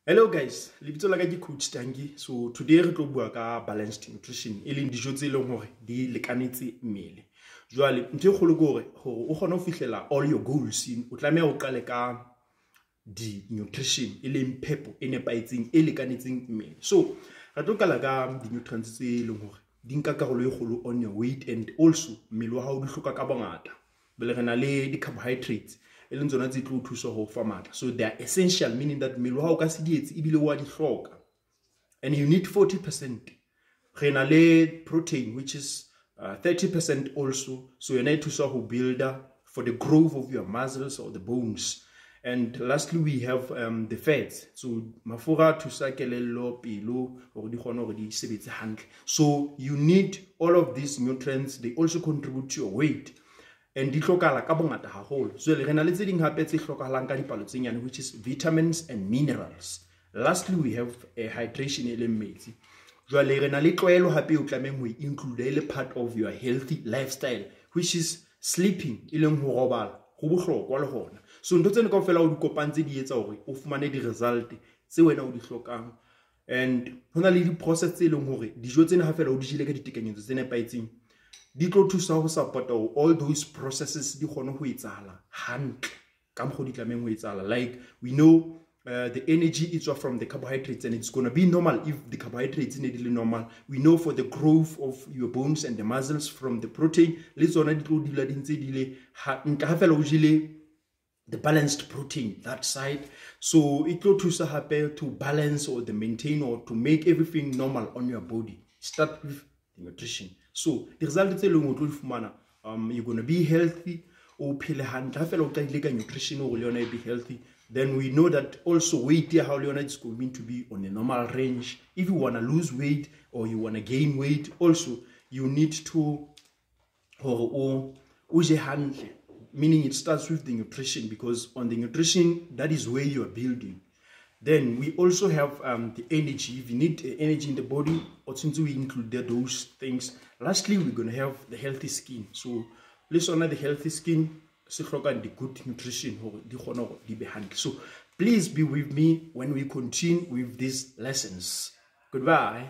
Hello guys, lebitso la ka ke Coach Tanki. So today re tlo bua ka balanced nutrition, e leng dijo tse leng hore di lekanetse mmele. Jwale ntho e kgolo ke hore hore o kgone ho fihlela all your goals, o tlameha o qale ka di nutrition, e leng phepo e nepahetseng e lekanetseng mmele. So re tlo qala ka di nutrients tse leng hore di nka karolo e kgolo on your weight and also mmele wa hao di hloka ka bongata. Bele re na le di carbohydrates, e leng tsona tse tlo o thusa ho fa matla. So they are essential, meaning that mmele wa hao ka se di etse ebile wa di hloka, and you need 40%. Re na le protein, which is 30% also. So yona e thusa ho builder for the growth of your muscles or the bones. And lastly we have the fats. So mafura a thusa kelello, pelo hore di kgone hore di sebetse hantle. So you need all of these nutrients. They also contribute to your weight and di hlokahala ka bongata haholo. So re na le tse ding hape tse hlokahalang ka dipalo tse nyane, which is vitamins and minerals. Lastly we have a hydration, e leng metsi. Jwale re na le tlwaelo hape o tlamehang ho e include e le part of your healthy lifestyle, which is sleeping, e leng ho robala. Ho bohlokwa le hona. So ntho tsena kaofela o di kopantse di etsa hore o fumane di-result tse wena o di hlokang. And ho na le di-process tse leng hore dijo tsena ha fela o di jele ka ditekanyetso tse nepahetseng, di tlo thusa ho support-a hore all those processes di kgone ho etsahala hantle ka mokgwa di tlamehang ho etsahala. Like we know the energy is from the carbohydrates, and it's going to be normal if the carbohydrates ne di le normal. We know for the growth of your bones and the muscles from the protein, le tsona di tlo dula di ntse di le hantle ha fela o jele the balanced protein that side. So it tlo thusa hape to balance or the maintain or to make everything normal on your body. Start with the nutrition. So the result tse leng o tlo di fumana, you're going to be healthy, o phele hantle ha fela o qadile ka nutrition hore le yona e be healthy. Then we know that also weight ya hao le yona it's going to be on a normal range. If you want to lose weight or you want to gain weight, also you need to hore o je hantle, meaning it starts with the nutrition, because on the nutrition, that is where you are building. Then we also have the energy. If you need energy in the body, or since we include those things. Lastly, we're going to have the healthy skin. So let's honor the healthy skin. Se hloka the good nutrition hore di kgone hore di be hantle. So please be with me when we continue with these lessons. Goodbye.